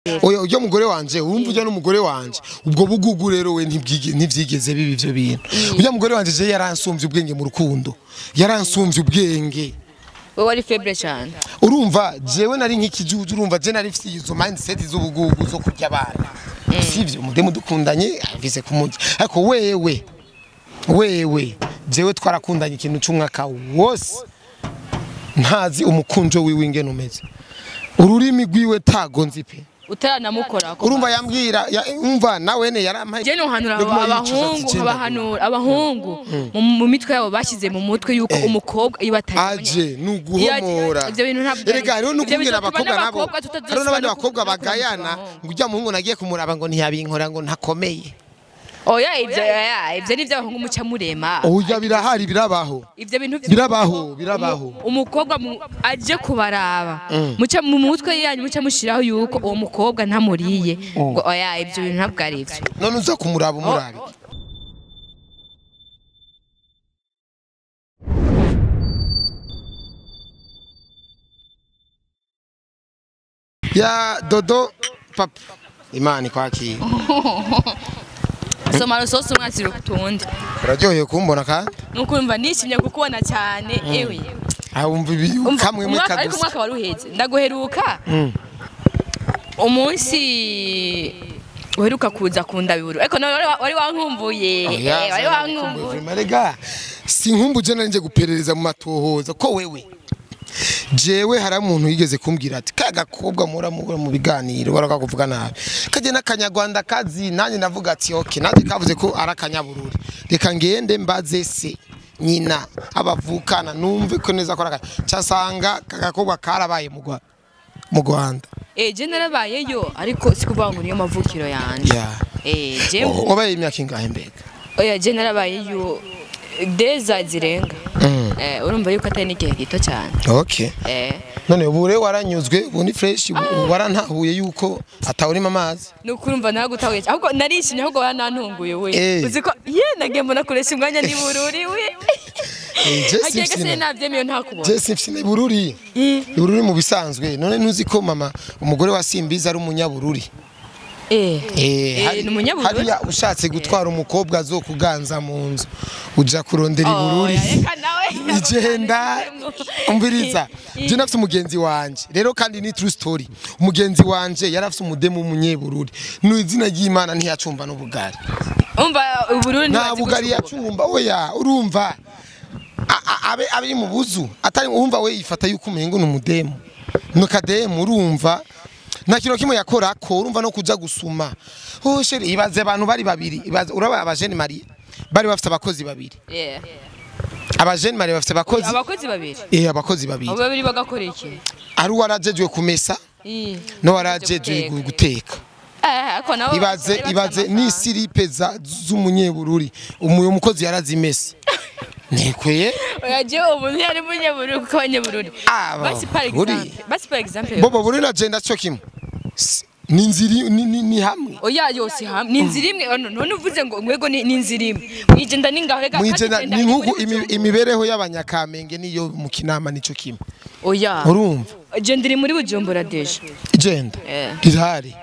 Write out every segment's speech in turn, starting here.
Oya, ujya mugore wanje, urumva ujya n'umugore wanje, ubwo bugugu rero we ntivyigeze biba ivyo bintu. Ujya mugore wanje je yaransumvye ubwenge mu rukundo, yaransumvye ubwenge. Wowe wari faible cyane. Urumva jewe nari nk'ikijuju, urumva je nari mfise izo mindset z'ubugugu zo kurya abana, sivyo? Umudemu dukundanye avize kumurya, ariko wewe jewe twarakundanye ikintu c'umwaka wose ntazi umukunjo wiwe ingene umeze, ururimi rwiwe tago nzi pe. Utaranamukora. Urumva yambwira umva nawe ne yarampaye. Je nohanura abahungu, nkabahanura abahungu mu mitwe yabo bashyize mu mutwe yuko umukobwa iyo batari aje nuguhomora. Ivyo bintu ntabwo. Erega hariho n'ukungena abakobwa nabo, hariho n'abandi bakobwa bagayana ngo ujya muhungu nagiye kumuraba ngo ntiyabinkora ngo ntakomeye. Oya, ivyo ni ivy'abahungu muca murema. Oya, birahari, birabaho. Ivyo bintu birabaho, birabaho. Umukobwa aje kubaraba, muca mu mutwe yanyu muca mushiraho yuko uwo mukobwa ntamuriye, ngo oya, ivyo bintu ntabwo ari ivyo. None uza kumuraba umurabe. Ya Dodo papa, Imana ikwakira. Soma rusosi umwatsi rukutundi. Uraryoheye kumbona kandi? Nuko urumva nishimye kukubona cyane ewe. Ah, umva ibi kamwe mwe kagusa. Ariko umwaka wari uheze ndaguheruka. Umunsi uheruka kuza kundabiburu. Ariko nawe wari wankumbuye. Wari wankumbuye. Marega sinkumbuje nari nje guperereza mu matohoza ko wewe. Jewe hari umuntu yigeze kumbwira ati kagakobwa mura mu biganiro barakakuvuga nabi, kaje n'akanyarwanda kazi, nanjye ndavuga ati okay, nanjye kavuze ko ari akanyabururi, reka ngende mbaze se nyina abavukana numve ko neza ko araka cyasanga kagakobwa karabaye mu Rwanda. Je narabayeyo ariko sikuvuga ngo niyo mavukiro yanje. Je wabaye imyaka ingahe mbega? Oya, je narabayeyo deza zirenga. Urumva yuko atari n'igihe gito cyane. Okay. None ubu rero waranyuzwe, ubu ni fresh, warantahuye yuko atawurima amazi. Nuko urumva nagutahuye, ahubwo narishimye, ahubwo waranantunguye we. Uzi ko ye nagiye mbona kuresha umwanya ni Bururi we. Hagiye gase navyemeye ntakubona. Je simfise Bururi. Bururi mu bisanzwe. None ntuzi ko mama umugore wa Simbiza ari umunyabururi. Ni umunyabururi. Hariya ushatse gutwara umukobwa azokuganza mu nzu uja kurondera Ibururi. Igenda umviriza. Je nafise umugenzi wanje rero kandi ni true story. Umugenzi wanje yarafise umudemu w'umunyebururi, no izina ry'Imana ntiyacumba n'ubugari. Umva Ubururi nta bugari yacumba. Oya, urumva abe ari mu buzu atari urumva we yifata yuko umengo ni umudemu nukademu, urumva nta kintu kimwe yakora ko urumva no kuja gusuma. Oh chérie, ibaze abantu bari babiri, ibaze uraba abajene Marie bari bafite abakozi babiri. Abajene Marie bafite abakozi babiri. Abakozi babiri. Abo babiri bagakora iki? Ari warajejwe kumesa no warajejwe guteka. Ako nawe ibaze ni siripe z'umunyebururi, umukozi yarazimesa. Nekweye? Oya, je umuntu yari munyebururi kuko abanyebururi. Basi par exemple. Bobo Bururi na jenda cyo kimwe. Ni nziri ni hamwe. Oya, yose hamwe. Ni nziri imwe. None uvuze ngo ngwego ni nziri imwe. Mwijenda ningaho rega kandi ni nkuko imibereho y'abanyakamenge niyo mu Kinama nico kimwe. Oya. Urumva? Jenda iri muri Bujumbura deje. Jenda. Irahari.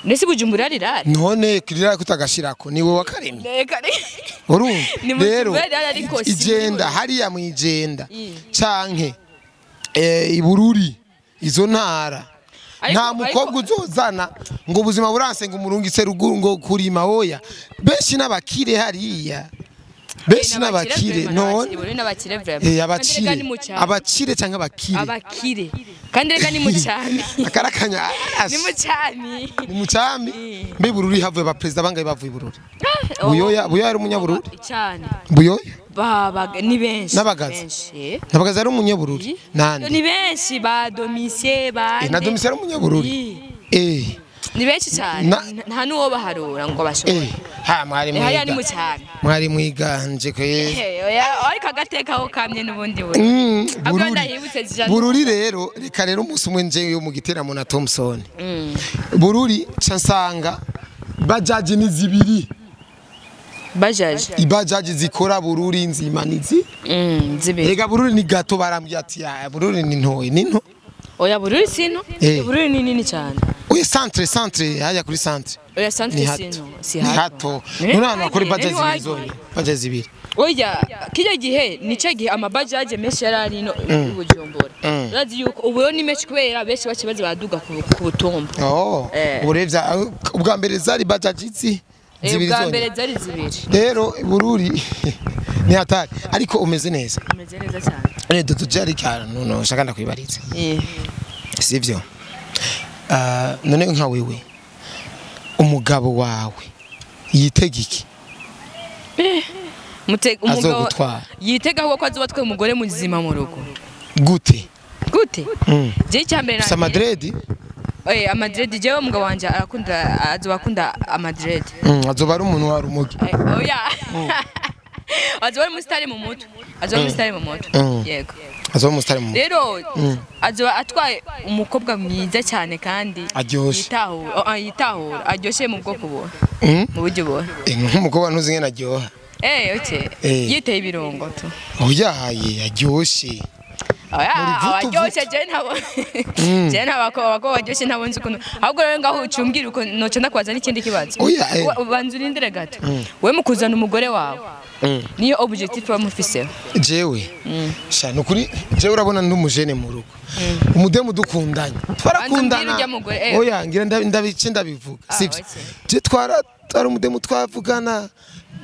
Nese Bujumbura rirari. None kirira kutagashirako niwe wakaremye. Urumva? Rero ijenda hariya mu ijenda canke Ibururi izo ntara nta mukobwa uzozana ngo ubuzima buranse ngo umurungitse ruguru ngo kurima. Oya, benshi n'abakire hariya, benshi n'abakire. None abakire abakire canke abakire abakire kandi rega ni mucami akarakanya ni mucami ni mucami. Mbe Bururi havuye ba president bangaye bavuye Bururi? Buyoya ari umunyabururi cyane. Buyoya babaga ni benshi. N'abagaza ari umunyabururi nande ni benshi ba Domicie ba na Domicie ari umunyabururi. Ni benshi cyane, nta nuwo baharura ngo bashobore. Ha mwari mwiga. Hariya ni mucami. Mwari mwiganje kwe. Ariko agateka aho kamye n'ubundi we. Bururi rero reka rero umunsi umwe nje yo mu giteramo na Thompson. Bururi cansanga bajaji ni zibiri. Bajaji. Ibajaji zikora Bururi nzima nizi. Zibiri. Rega Bururi ni gato barambye ati ya Bururi ni ntoyi ni nto. Oya, Bururi sino. Bururi ni nini cyane. Oya centre hajya kuri centre. Oya centre sino si hato. None ahantu bakora ibajaji zibiri zonyine. Bajaji zibiri. Oya kijya gihe nico gihe amabajaje menshi yari ari no Bujumbura. Urazi yuko ubu ni menshi kubera benshi bakibaza baduga ku butumba. Oh. Urevya ubwa mbere zari bajaji zibiri zonyine. Ubwa mbere zari zibiri. Rero Bururi ni hatari ariko umeze neza. Umeze neza cyane. Ene dutujari cyane no shaka ndakwibariza. Sivyo. None nka wewe umugabo wawe yitega iki? Umugabo yitega ahubwo ko azoba twe umugore muzima mu rugo. Gute? Gute? Je cyambere na Madrid? Amadred jewe umugabo wanje arakunda azoba akunda amadred. Azoba ari umuntu wa rumogi. Oya. Azoba ari mustari mu mutwe. Azoba mustari mu mutwe. Yego. Azoba mustari mu mutwe. Rero azoba atwaye umukobwa mwiza cyane kandi aryoshe. Yitahura aryoshe mu bwoko bo. Mu buryo bo. Nk'umukobwa ntuzi ngene aryoha. Okay. Yiteye ibirungo tu. Oya, aryoshe. Aryoshe je ntabo. Je ntabako abako baryoshe ntabo nzi ukuntu. Ahubwo rero ngaho ucumbwira uko noco ndakwaza n'ikindi kibazo. Ubanza urindire gato. We mukuzana umugore wawe. Niyo objectif bamufiseho. Jewe. Sha nukuri jewe urabona ndi umujene mu rugo. Umudemu dukundanye. Twarakundana. Oya ngira ndabice ndabivuga. Sivyo. Je twara umudemu twavugana.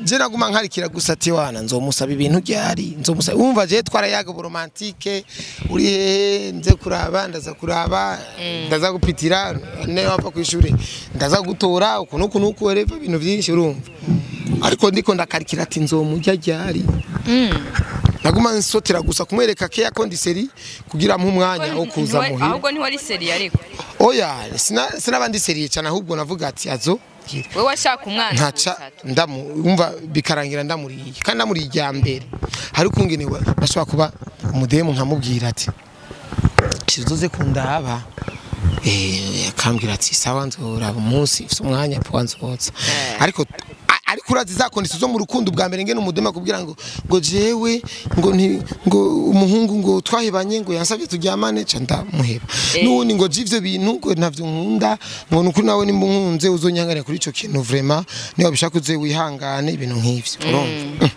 Je naguma nkarikira gusa ati wana nzomusaba ibintu ryari nzomusaba umva je twarayaga romantique uri hehe nze kuraba ndaza kuraba ndaza gupitira ne wapfa kwishuri ndaza gutora ukuntu ukuntu uko ibintu byinshi urumva ariko ndiko ndakarikira ati nzomujya ryari naguma nsotera gusa kumwereka ke yakondiseri kugira mu mwanya wo kuza muhira ahubwo ni wari seri ariko oya sinabandi seri cyane ahubwo navuga ati azo wewe washaka umwana ntaca ndamu umva bikarangira ndamuriye kandi ndamuriye ijya mbere hari kungene nashobora kuba umudemu nkamubwira ati kizoze kundaba akambwira ati sawa nzoraba umunsi ufite umwanya po nzotsa ariko urazi za condition zo mu rukundo bwa mbere ngene umudemu akubwira ngo ngo jewe ngo ngo umuhungu ngo twahebanye ngo yansabye turyamane ca ndamuheba nubundi ngo jivyo bintu ngo ntavyo nkunda ngo nukuri nawe nimba nkunze uzonyangane kuri ico kintu vraiment niba bishaka uze wihangane ibintu nk'ivyo urumva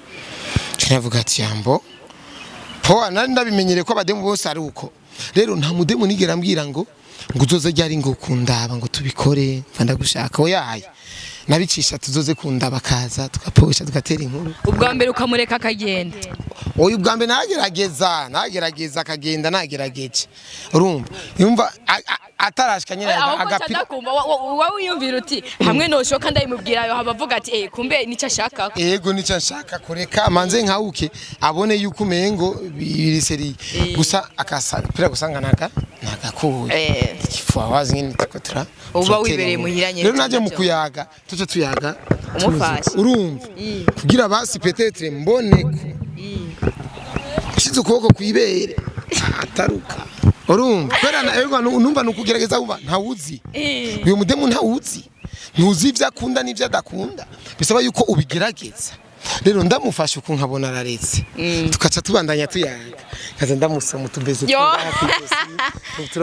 navuga ati yambo po nari ndabimenyere ko abademu bose ari uko rero nta mudemu nigera ambwira ngo ngo uzoze ryari ngo kundaba ngo tubikore mva ndagushaka oyaye nabicisha tuzoze kundaba kaza tugaposha tugatera inkuru ubwa mbere ukamureka akagenda oya ubwa mbere nagerageza akagenda nagerageje urumva yumva atarashika nyine agapira wowe wiyumvira uti hamwe noshoka ndayimubwira yo abavuga ati kumbe nicyo ashaka yego nicyo nshaka kureka manze nkawuke abone yuko umengo biri seri gusa akasapira gusanga naka nagakuye ikifu awazi nyine tukotra uba wibereye muhiranye rero naje mu kuyaga tuce tuyaga umufasha urumva kugira basi peut-être mbone ko shize ukuboko kwibere ataruka urumva kubera na numva nukugerageza uba ntawuzi uyu mudemu ntawuzi ntuzi ivyo akunda n'ivyo adakunda bisaba yuko ubigerageza rero ndamufasha uko nkabona araretse tukaca tubandanya tuyaga kaza ndamusoma utubeze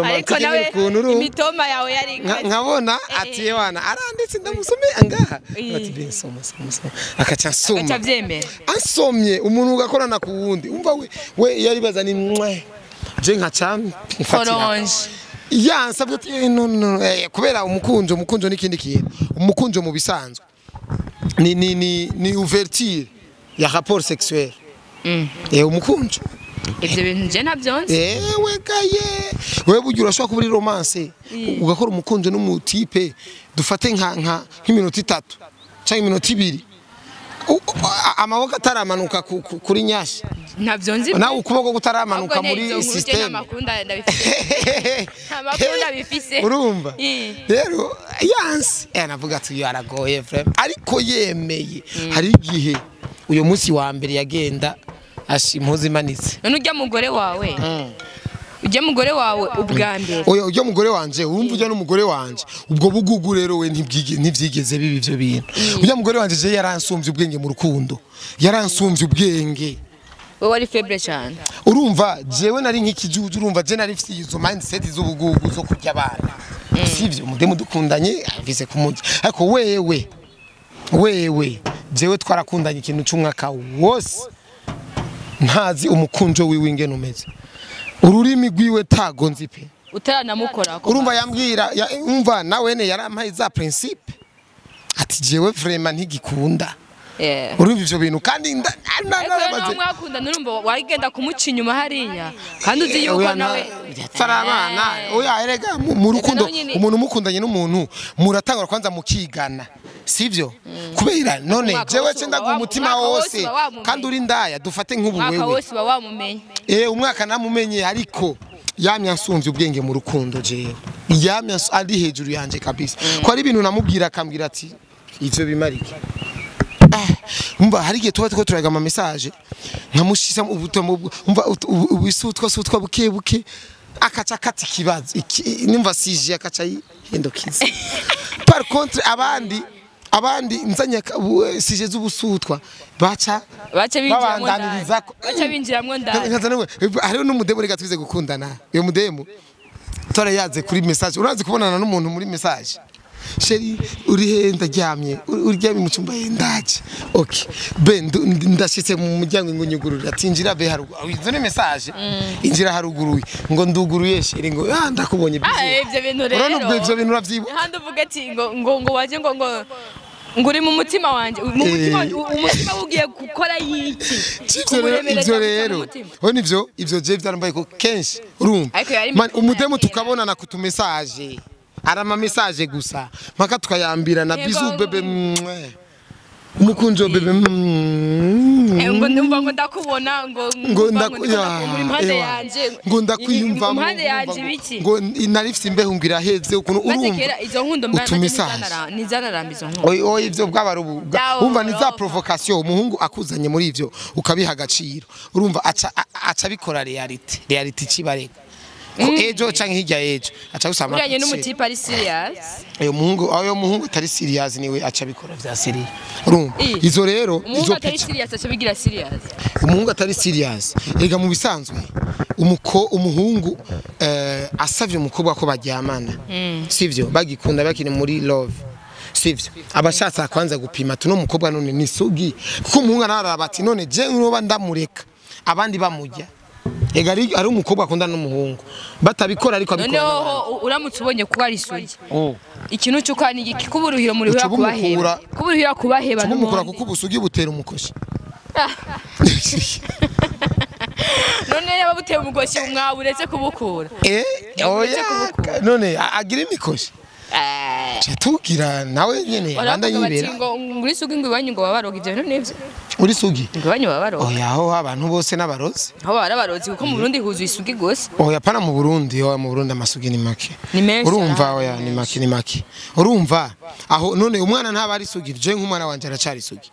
ariko nawe imitoma yawe yari nkabona ati wana aranditse ndamusome angaha ati ben soma soma soma akaca nsoma akaca vyemera ansomye umuntu ugakorana ku wundi umva we yaribaza ni mwe je nkaca mfatira yansabye ati no no kubera umukunjo n'ikindi kintu umukunjo mu bisanzwe ni ouverture ya rapport sexuel umukunjo ivyo bintu je ntavyonse ewe gaye wewe burya urashobora kuba uri romance ugakora umukunjo n'umutipe dufate nka nk'iminota itatu canke iminota ibiri amaboko ataramanuka kuri nyashi ntavyonzi nawe ukuboko kutaramanuka muri system amakunda bifise urumva rero yanse navuga ati uyu aragoye vraiment ariko yemeye hari igihe uyo munsi wa mbere yagenda ashi impuzu imanitse none ujya mugore wawe ujya mugore wawe ubwa mbere oya ujya mugore wanje urumva ujya n'umugore wanje ubwo bugugu rero we ntibyigeze bibi ivyo bintu ujya mugore wanje je yaransumbye ubwenge mu rukundo yaransumbye ubwenge wewe wari faible cyane urumva jewe nari nk'ikijuju urumva je nari mfite izo mindset z'ubugugu zo kurya abana Sivyo, umudemu dukundanye avize kumurya, ariko wewe jewe twarakundanye ikintu c'umwaka wose ntazi umukunjo wiwe ingene umeze, ururimi rwiwe tago nzi pe, utaranamukora. Urumva yambwira umva nawene yarampaye za principe ati jewe vraiment ntigikunda. Urumva ivyo bintu kandi narabaze mwakunda nurumva wagenda kumuca inyuma hariya kandi uzi yuko nawe tarabana. Oya erega mu rukundo umuntu mukundanye n'umuntu muratangura kwanza mukigana, sivyo? Kubera none jewe cenda umutima wose kandi uri ndaya dufate nk'ubu wewe umwaka wose wamumenye. Umwaka namumenye ariko yamye ansumvye ubwenge mu rukundo jewe, yamye ari hejuru yanje kabisa. Ko ari ibintu namubwira akambwira ati ivyo bimarike. Umva hari igihe tuba turaga ama message nkamushisa umva ubisutwa sutwa buke buke akaca kati kibazo nimva sije akaca yihendukiza. Par contre abandi nzanye sije z'ubusutwa baca binjiramwo ndani. Hariho n'umudemu reka twize gukundana, uyo mudemu twarayaze kuri message. Urazi kubonana n'umuntu muri message, Sheri uri he? Ndaryamye. Uryamye mu cyumba? Ndaje. Okay be ndashitse mu muryango ngo nyugurura ati injira be haruguru. Izo ni message, injira haruguru ngo nduguruye sheri ngo ndakubonye bizi. Ivyo bintu rero urabona ivyo bintu uravyibuka handi uvuga ati ngo ngo waje ngo ngo ngo uri mu mutima wanje, mu mutima umutima ugiye gukora yiki. Ivyo rero ho nivyo ivyo je byarambaye ko kenshi urumva umudemu tukabonana ku message arama message gusa mpaka tukayambira na bizu bebe umukunjo bebe ngo ndumva ngo ndakubona ngo ngo muri mpande yanje ngo ndakwiyumva mpande yanje biki ngo narifise imbeho ngo iraheze ukuntu urumva izo nkundo mbana nizanaramba izo nkundo. Oyo ivyo bwabarubu umva ni za provocation umuhungu akuzanye muri ivyo ukabiha agaciro urumva aca bikora reality cibareka ko ejo canke hirya ejo aca gusama uranye n'umutipe ari serious. Ayo muhungu ayo muhungu atari serious niwe aca bikora vya serious urumva izo rero izo atari serious aca bigira serious. Umuhungu atari serious ega mu bisanzwe umuhungu asavye umukobwa ko baryamana sivyo bagikunda bakiri muri love sivyo abashatse kwanza gupima tuno mukobwa none ni sugi kuko umuhungu araraba ati none je nroba ndamureka abandi bamujya. Ega ari umukobwa akunda n'umuhungu batabikora ariko abikora. Noneho uramutse ubonye kuba ari sugi ikintu cyo kwani kuburuhira muri hura kubaheba kuburuhira kubaheba n'umukora kuko ubusugi butera umukoshi. None yaba buteye umukoshi mwaburetse kubukura. Oya none agira imikoshi tugira nawe nyene abanda yibera ngo muri sugi ngo iwanyu ngo babaroga ivyo bintu nivyo uri sugi ngo iwanyu babaroga. Oya aho abantu bose n'abarozi aho barabarozi kuko mu Burundi huzuye isugi gose. Oya pana mu Burundi, oya mu Burundi amasugi ni make urumva. Oya ni make ni make urumva aho none umwana ntaba ari sugi je nk'umwana wanje aracari sugi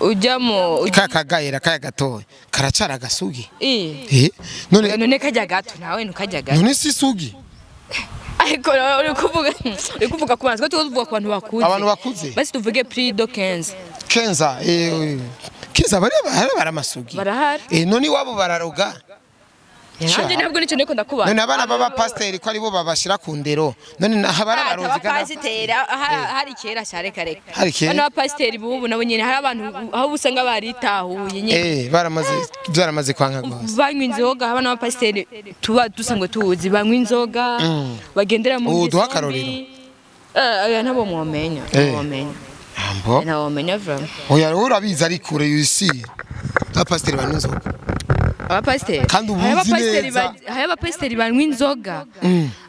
ujamo kakagayera kaya gatoya karacara agasugi none kajya gato nawe ntukajya gato none si sugi. Ariko uri kuvuga ku bantu tuvuga ku bantu bakuze. Abantu bakuze basi tuvuge prix de 15 15 15 bari baramasugi barahari none iwabo bararoga. Nanje ntabwo nico ndiko ndakuba. None abana baba pasteur ko aribo babashira ku ndero none habara barozi kana pasteur hari kera cyare kare bana ba pasteur bubu nabo nyene hari abantu aho usanga baritahuye nyene baramaze byaramaze kwanka gose banywa inzoga. Abana ba pasteur tuba dusangwe tuzi banywa inzoga bagendera mu ngeso. Uduha karorero oya ntabo mwomenya mwomenya ambo ntabo mwomenya vraiment. Oya urabizi ari kure yusi ba pasteur banywa inzoga. Abapasiteri kandi ubuzi neza hari abapasiteri banywa inzoga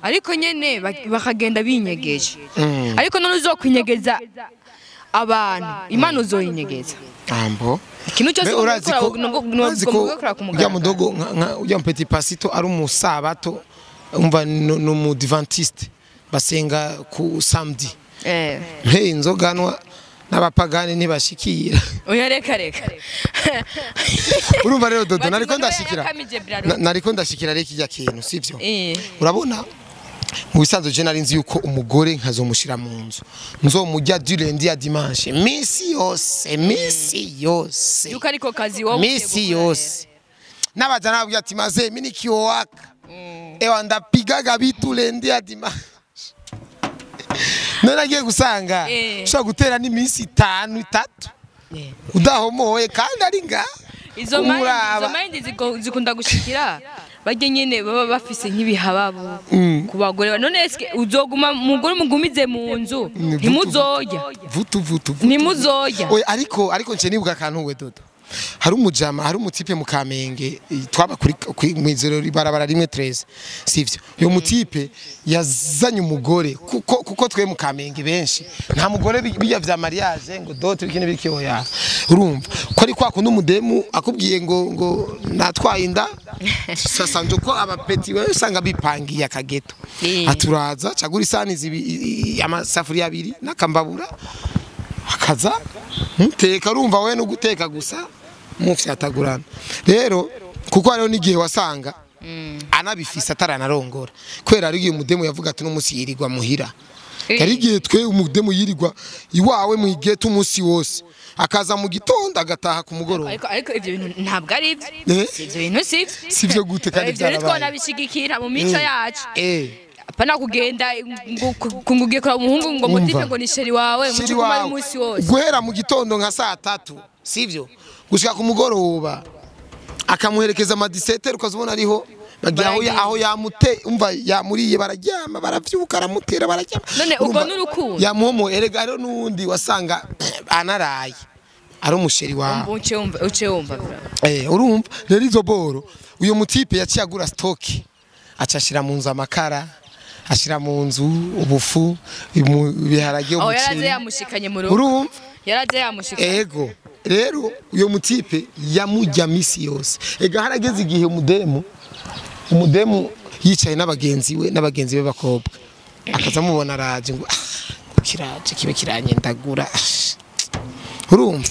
ariko nyene bakagenda binyegeje ariko none uzokwinyegeza abantu Imana uzoyinyegeza ambo ikintu cyose urazi ko ujya mudogo ujya petit pasito ari umusabato umva no mu adventiste basenga ku samedi hey inzoga nwa n'abapagani ntibashikira. Oya reka reka. Urumva rero dodo nariko ndashikira. Nariko ndashikira reka kijya kintu sivyo? Urabona mu bisanzwe je nari nzi yuko umugore nkazomushira mu nzu. Nzomujya du lundi à dimanche. Misi yose, misi yose. Yuko ariko kazi wowe. Misi yose. Nabaza nabwiye ati maze mimi nikiowaka. Ewa ndapigaga bitu lundi à dimanche. None agiye gusanga ushobora gutera n'iminsi 5 3 udahomoye kandi ari nga izo mind zikunda gushikira bajye nyene baba bafise nk'ibihababo ku bagore. None eske uzoguma mugore mugumize mu nzu ntimuzojya vutu vutu ntimuzojya. Oya ariko nce nibuka kantu we Dodo, hari umujama, hari umutipe mu Kamenge twaba kuri mwizero barabara rimwe 13 sivyo. Uyo mutipe yazanye umugore kuko twe mu Kamenge benshi nta mugore bijya vya mariage ngo dote bikine biki oya. Urumva ko ari kwa kundi umudemu akubwiye ngo natwaye inda sasanje ko abapeti we usanga bipangiye akageto aturaza cagura isani amasafuriya abiri nakambabura akaza muteka. Urumva we no guteka gusa mufyatagurana. Rero kuko hariho n'igihe wasanga anabifise ataranarongora kubera ari igihe umudemu yavuga ati n'umunsi yirirwa muhira. Ari igihe twe umudemu yirirwa iwawe mu gihe umunsi wose akaza mu gitondo agataha ku mugoroba. Ariko ivyo bintu ntabwo ari ivyo. Ivyo bintu sivyo gute kandi byarabaye. Ivyo twanabishigikira mu mico yacu. Apana kugenda kungugiye kwa umuhungu ngo mutipe ngo ni sheri wawe muci kumara umunsi wose guhera mu gitondo nka saa 3 sivyo gushika ku mugoroba akamuherekeza ama 17 ukazubona ariho bagira aho yamute umva yamuriye bararyama baravyuka aramutera bararyama. None ubwo n'urukundo yamuhomo erega rero nundi wasanga anaraye ari umusheri wawe uce wumva urumva rero izo boro uyo mutipe yaciye agura stock acashira mu nzu amakara ashira mu nzu ubufu ibiharage umuceri. Yaraze yamushikanye mu rugo. Urumva yaraze yamushikanye. Ego rero uyo mutipe yamujya misi yose. Ega harageze igihe umudemu yicaye n'abagenzi we n'abagenzi be bakobwa akaza mubona araje ngo kiraje kibe kiranyendagura. Urumva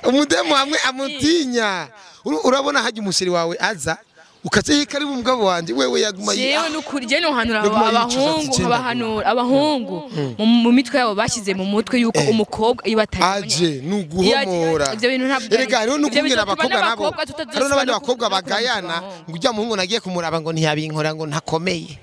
umudemu hamwe amutinya. Urabona haje umusheri wawe aza ukatse kari mu mugabo wanje wewe yaguma yewe nukuri je no hanura abahungu abahanura abahungu mu mitwe yabo bashize mu mutwe yuko umukobwa iyo aje nuguhomora. Ivyo bintu ntabwo erega rero nukubwira abakobwa nabo hariho n'abandi bakobwa bagayana ngo ujya muhungu nagiye kumuraba ngo ntiyabinkora ngo ntakomeye.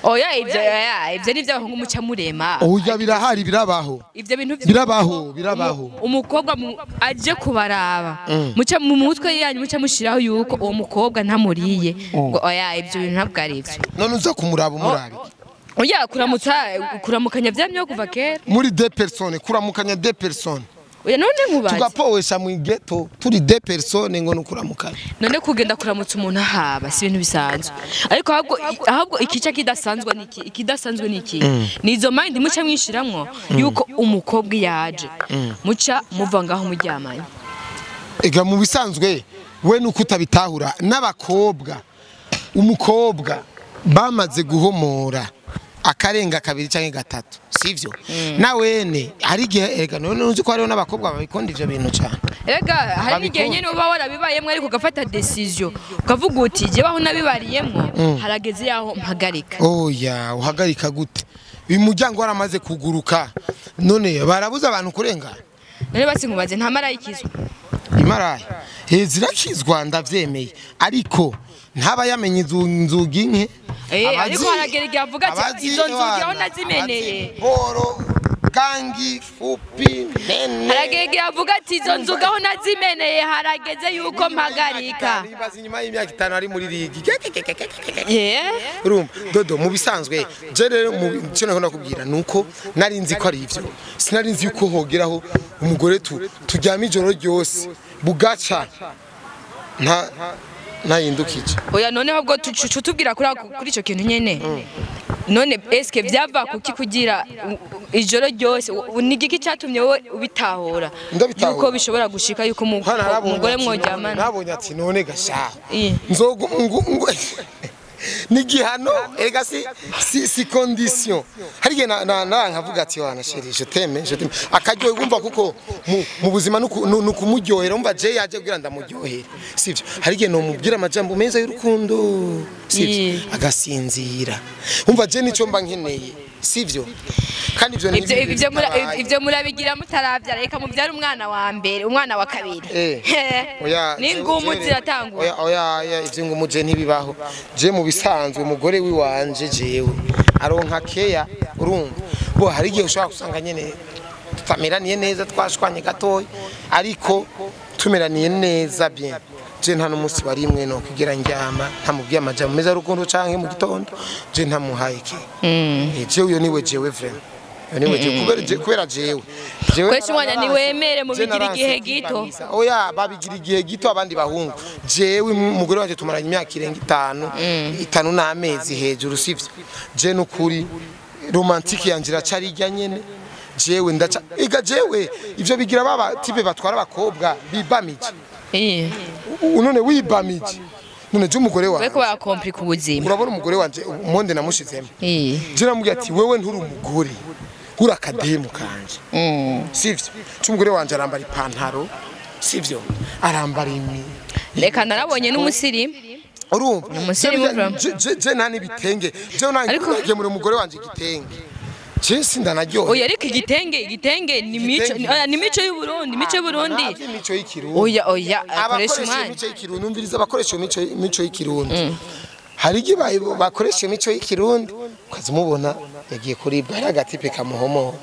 Oya ivyo ni vy'abahungu muca murema. Oya birahari birabaho. Ivyo bintu birabaho. Umukobwa aje kubaraba muca mu mutwe yanyu muca mushiraho yuko uwo mukobwa ntamuriye ngo oya ivyo bintu ntabwo ari ivyo. None uza kumuraba umurabe. Oya kuramutsa kuramukanya vyamye kuva kera. Muri deux personnes kuramukanya deux personnes. Oya none nkubaze. Tugapowesha mu ghetto turi deux personnes ngo nukuramukanya. None kugenda kuramutsa umuntu ahaba si ibintu bisanzwe. Ariko ahubwo ikica kidasanzwe niki ikidasanzwe niki. Nizo mind muca mwishiramwo yuko umukobwa yaje. Muca muva ngaho muryamanye. Ega mu bisanzwe we nuko utabitahura n'abakobwa umukobwa bamaze guhomora akarenga kabiri canke gatatu sivyo na wene hari igihe erega none uzi ko hariho n'abakobwa babikunda ivyo bintu cyane. Erega hari igihe nyene uba warabibayemwe ariko ugafata decision ukavuga uti je baho nabibariyemwo harageze yaho mpagarika. Oya uhagarika gute uyu muryango waramaze kuguruka none barabuza abantu kurengana. None basi nkubaze nta marayikizwa imaraya zirakizwa ndavyemeye ariko ntaba yamenye inzugi nke. Ariko haragera igihe avuga ati izo nzugi aho nazimeneye boro gangi fupi nene. Haragera igihe avuga ati izo nzugi aho nazimeneye harageze yuko mpagarika. Nibaza inyuma y'imyaka 5 ari muri ligi. Urumva Dodo mu bisanzwe je rero mu cyo nakunda kubwira nuko nari nzi ko ari ivyo sinari nzi yuko hogeraho umugore turyama ijoro ryose bugaca nta nayindukije. Oya none ahubwo tutubwira kuri ico kintu nyene. None eske vyava kuki kugira ijoro ryose ni igiki cyatumye wowe ubitahura yuko bishobora gushika yuko umugore mworyamana? Nabonye ati none gasha nzogu ni gihano erega si condition. Hari igihe na nkavuga ati wana chérie je t'aime akaryohe umva kuko mu buzima nukumuryohera umva je yaje kugira ndamuryohere sivyo. Hari igihe nomubwira amajambo meza y'urukundo sivyo agasinzira umva je nico mba nkeneye sivyo. Kandi ivyo ivyo murabigira mutaravyara reka muvyara umwana wa mbere umwana wa kabiri. Oya n'ingumu ziratangura. Oya ivyo ngumu je ntibibaho. Je mu bisanzwe umugore wiwanje jewe Aronka keya urumva. Bo hari igihe ushobora gusanga nyene tutameraniye neza twashwanye gatoya ariko tumeraniye neza bien. Je nta n'umunsi wari imwe no kugira njyama ntamubwiye amajambo meza rukundo canke mu gitondo je ntamuhaye ke. Je uyo niwe jewe vraiment. Niwe je kubera jewe. Jewe kwese umwana ni wemere mu bigira igihe gito. Oya babigira igihe gito abandi bahungu. Jewe umugore wanje tumaranye imyaka irenga 5 n'amezi hejuru sivyo. Je nukuri romantique yanje iracari irya nyene. Jewe ndaca iga jewe ivyo bigira baba tipe batwara abakobwa bibamije. None wibamije. None je umugore wanje weko bakomplika ubuzima. Urabona umugore wanje umonde namushizemo. Je namubwiye ati wewe nturi umugore. Uri akademu kanje. Sivyo. Umugore wanje arambara ipantaro. Sivyo. Arambara imi. Reka narabonye n'umusirimu. Urumva. Umusirimu. Je nta n'ibitenge. Je nangiye muri umugore wanje igitenge. Je sindanaryohe. Oya ariko igitenge ni mico ni mico y'u Burundi, mico y'u Burundi. Mico y'ikirundi. Oya oya akoresha umwanya. Mico y'ikirundi umviriza abakoresha mico y'ikirundi. Hari igihe bakoresha imico y'ikirundi ukazimubona yagiye kuribwa ari agatipe kamuhomo.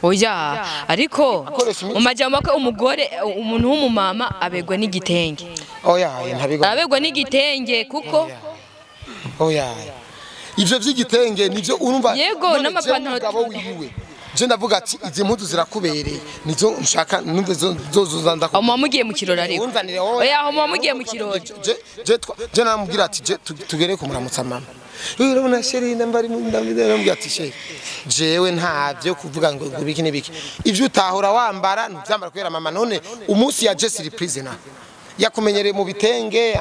Oya ariko mu majambo ko umugore umuntu w'umumama abegwa n'igitenge. Oya ntabigwa. Abegwa n'igitenge kuko oya ivyo vy'igitenge nivyo urumva. Yego n'amapantaro wiwe. Je ndavuga ati izi mpuzu zirakubereye nizo nshaka numve zozuza ndako. Aho mugiye mu kirori ariko. Oya aho mugiye mu kirori. Je namubwira ati je tugere kumuramutsa mama. Urabona chérie ndambari ndamubwira ati chérie jewe ntavyo kuvuga ngo biki nibiki. Ivyo utahora wambara ntuvyambara kubera mama none umunsi ya je surprise na. Yakumenyereye mu bitenge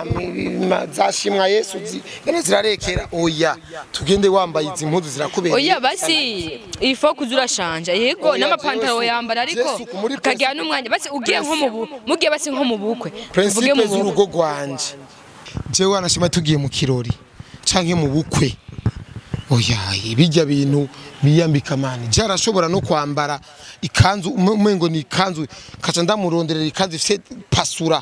zashimwa Yesu zi zirarekera oya tugende wambaye izi mpuzu zirakubereye. Oya basi ifo kuzura shanja yego n'amapantaro yambara ariko kagira n'umwanya basi ugiye nko mu mugiye basi nko mu bukwe tuvuge mu rugo rwanje. Jewe anashima tugiye mu kirori canke mu bukwe. Oya bijya bintu biyambika mani. Je arashobora no kwambara ikanzu umengo ni ikanzu kaca ndamuronderera ikanzu ifite pasura.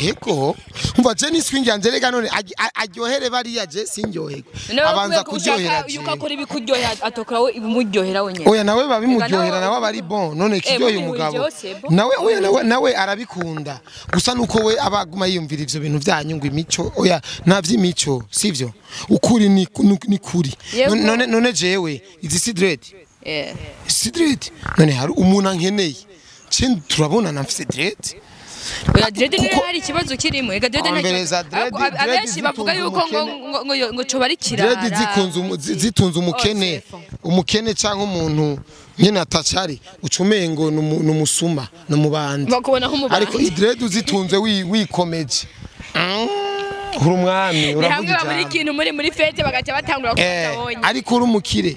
Yego umva je niswingi yanje rega none aryohere bariya je sinryoherwe abanza kuryohera yukakora ibikuryohera atokora we ibimuryohera we nyene. Oya nawe babimuryohera nawe bari bon none kiryoheye umugabo nawe oya nawe arabikunda gusa nuko we abaguma yiyumvira ivyo bintu byanyu ngo imico oya nta vy'imico sivyo ukuri ni kuri none jewe izi si dread si dread none hari umuntu ankeneye cyo turabona na mfise dread. Oya dread ni hari ikibazo kirimo ega dread nta abenshi bavuga yuko ngo cyo bari kirara. Dread zikunze zitunze umukene umukene cyangwa umuntu nyene atacari ucumengo numusuma numubandi bakubona nk'umubandi ariko dread uzitunze wikomeje uri umwami uravuga ijambo muri kintu muri fete bagaca batangura kutabonye ariko uri umukire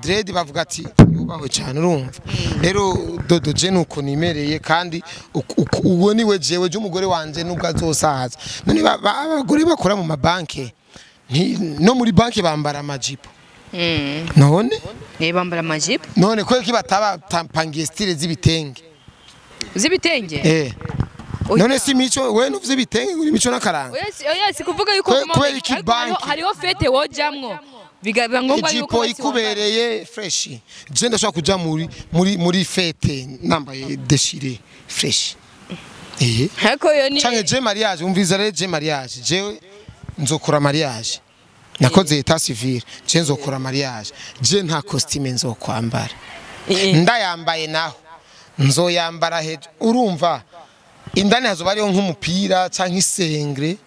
dread bavuga ati yubaho cyane urumva. Rero dodo je nuko nimereye kandi uwo niwe jewe je umugore wanje nubwo azosaza. None abagore bakora mu mabanke no muri banke bambara amajipo. None bambara amajipo. None kweki ki bataba tampangiye style z'ibitenge. Z'ibitenge? None si mico we nuvuze ibitenge uri mico nakaranga. Oya si kuvuga yuko hariho fete wojamwo. Bigabiba ngombwa yuko ijipo ikubereye fresh. Je ndashaka kuja muri fete nambaye déchiré fresh. Hako yo ni canke je mariage umviza rero je mariage je nzokora mariage. Nakoze état civil je nzokora mariage. Je nta costume nzokwambara. Ndayambaye naho nzoyambara hejo urumva indani hazoba ariyo nk'umupira canke isengre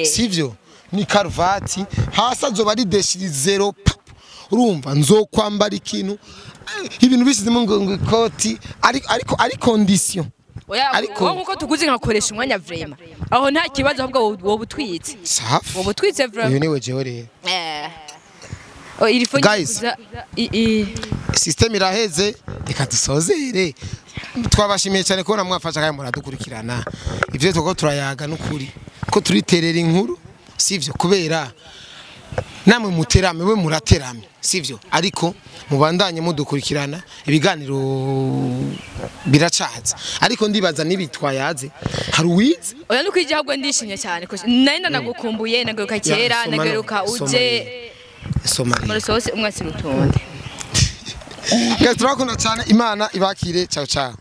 sivyo ni karuvati hasi azoba ari déchiré zero pap urumva nzokwambara ikintu ibintu bisizemo ngo ikoti ariko ari condition. Oya ariko nkuko tuguze nkakoresha umwanya vraiment aho nta kibazo ahubwo wowe utwitse safi wowe utwitse vraiment uyu niwe jewe rero oh iri phone kuza system iraheze reka dusozere. Twabashimiye cyane kubona mwafasha kandi muradukurikirana ivyo twako turayaga n'ukuri ko turiterera inkuru sivyo kubera Namwe muterame, we muraterame, sivyo? Ariko mubandanye mudukurikirana, ibiganiro biracaza. Ariko ndibaza nibitwayaze hari uwize. Oya, nuko ijya, ahubwo ndishimye cyane ko nari ndanagukumbuye, nagaruka kera. Soma. Nagaruka uje. Soma. Muri sose umwatsi rutonde. Guys, turakunda cyane, Imana ibakire. Ciao ciao.